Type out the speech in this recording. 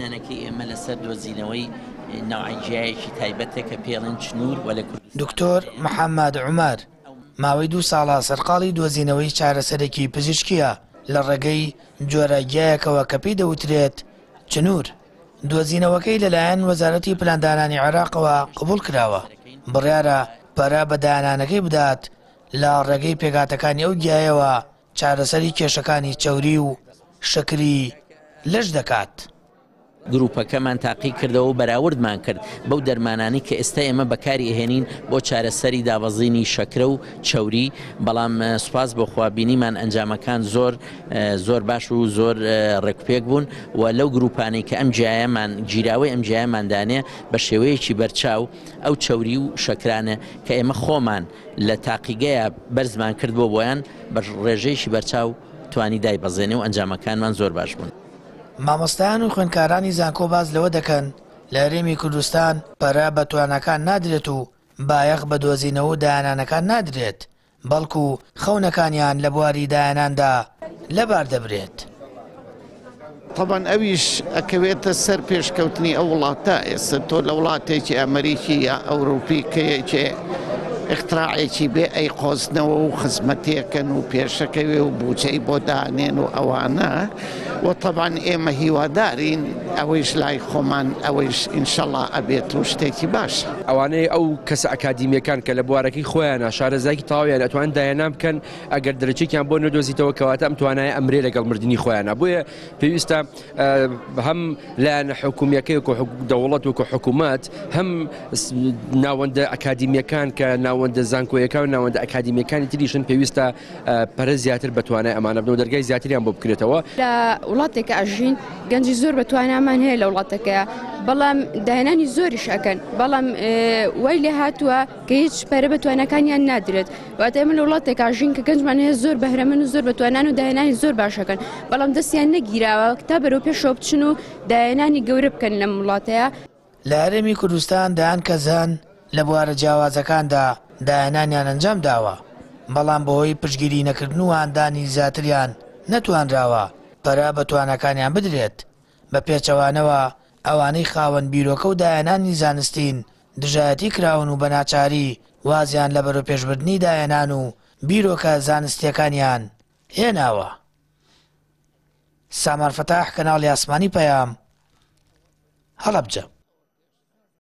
داهێنانەکەی ئێمە لەسەر دۆزینەوەی نەوعە گیایەکی تایبەتە کە پێی ئەڵێن چنوور و لە کوردستان دکتۆر محەمەد عومەر ماوەی دوو ساڵە سەرقاڵی دۆزینەوەی چارەسەرێکی پزیشکییە لە ڕێگەی جۆرە گیایەکەوە کە پێی دەوترێت چنوور. دۆزینەوەکەی لەلایەن وەزارەتی پلاندانانی عێراقەوە قبوڵ کراوە، بڕیارە پەرە بە داهێنانەکەی بدات لە ڕێگەی پێکهاتەکانی ئەو گیایەوە چارەسەری کێشەکانی چەوری و شەکری لەش دەکات. گروپەکەمان تاقی کردەوە و بەراوردمان کرد بەو دەرمانانەی کە ئێستا ئێمە بەکاری ئەهێنین بۆ چارەسەری دابەزینی شەکرە و چەوری، بەڵام سوپاس بۆ خوا بینیمان ئەنجامەکان زۆر زۆر باش و زۆر ڕێکوپێک بوون و لەو گروپانەی کە ئەم گیایەمان گیراوەی ئەم گیایەمان دانێ بە شێوەیەکی بەرچاو ئەو چەوری و شەکرانە کە ئێمە خۆمان لە تاقیگەیە بەرزمان کردبووە بۆیان بە ڕێژەیەکی بەرچاو توانی دایبەزێنێ و ئەنجامەکانمان زۆر باش بوون. مامۆستایان و خوێندکارانی زانکۆ باس لەوە دەکەن، لە هەرێمی کوردستان پەرە بە تواناکان نادرێت و بایەخ بە دۆزینەوە و داهێنانەکان نادرێت، بەڵکو خەونەکانیان لە بواری داهێناندا لەبار دەبرێت. تەبعەن ئەویش ئەکەوێتە سەر پێشکەوتنی ئەو وڵاتە، ئێستا تۆ لە وڵاتێکی ئەمریکی یا ئەوروپی کە یەکێ ئیختراعێکی بێ ئەیقۆزنەوە و خزمەتێکەن و پێشەکەوێ و بوجەی بۆ دانێن و ئەوانە و تەبعەن ئێمە هیوادارین ئەوەیش لای خۆمان ئەوەیش ئینشەڵا ئەبێت و شتێکی باشە. ئەوانەی ئەو کەسە ئەکادیمیەکان کە لە بوارەکەی خۆیانا شارەزایەکی تەواویان ئەتوانن داهێنان بکەن ئەگەر دەرەچێکیان بۆ نەدۆزیتەوە کەواتە ئەم توانایە ئەمرێ لەگەڵ مردنی خۆیانە بۆیە پێویستە هەم لایەنە حکومیەکەی وەکو دەوڵەت وەکو حکوومەت هەم ناوەندە ئەکادیمیەکان کە ناوەندە زانکۆیەکان و ناوەندە ئەکادیمیەکانی تریشن پێویستە پەرە زیاتر بە توانای ئەمانە بدەن و دەرگای زیاتریان بۆ بکرێتەوە. لە وڵاتێکە ئەژین گەنجی زۆر بە توانامان هەیە لە وڵاتەکەیە بەڵام داهێنانی زۆریش ئەکەن بەڵام وای لێ هاتووە کە هیچ پەرە بە تواناکانیان نادرێت واتە ئێمە لە وڵاتێکا ژین کە گەنجمان هەیە زۆر بەهرەمەند و زۆر بەتوانان و داهێنانی زۆر باشەکەن بەڵام دەستیان نەگیراوە تا بەرەو پێشەوە بچن و داهێنانی گەورە بکەن لەم وڵاتەیە. لە هەرێمی کوردستان دەیان کەس هەن لە بوارە جیاوازەکاندا داهێنانیان ئەنجام داوە، بەڵام بەهۆی پشتگیری نەکردن و هاندانی زیاتریان نەتوانراوە پەرە بە تواناکانیان بدرێت، بە پێچەوانەوە ئەوانەی خاوەن بیرۆکە و داهێنانی زانستین دژایەتی کراون و بە ناچاری وازیان لە بەرەوپێشبردنی داهێنان و بیرۆکە زانستییەکانیان هێناوە. سامان فەتاح، کەناڵی ئاسمانی پەیام، هەڵەبجە.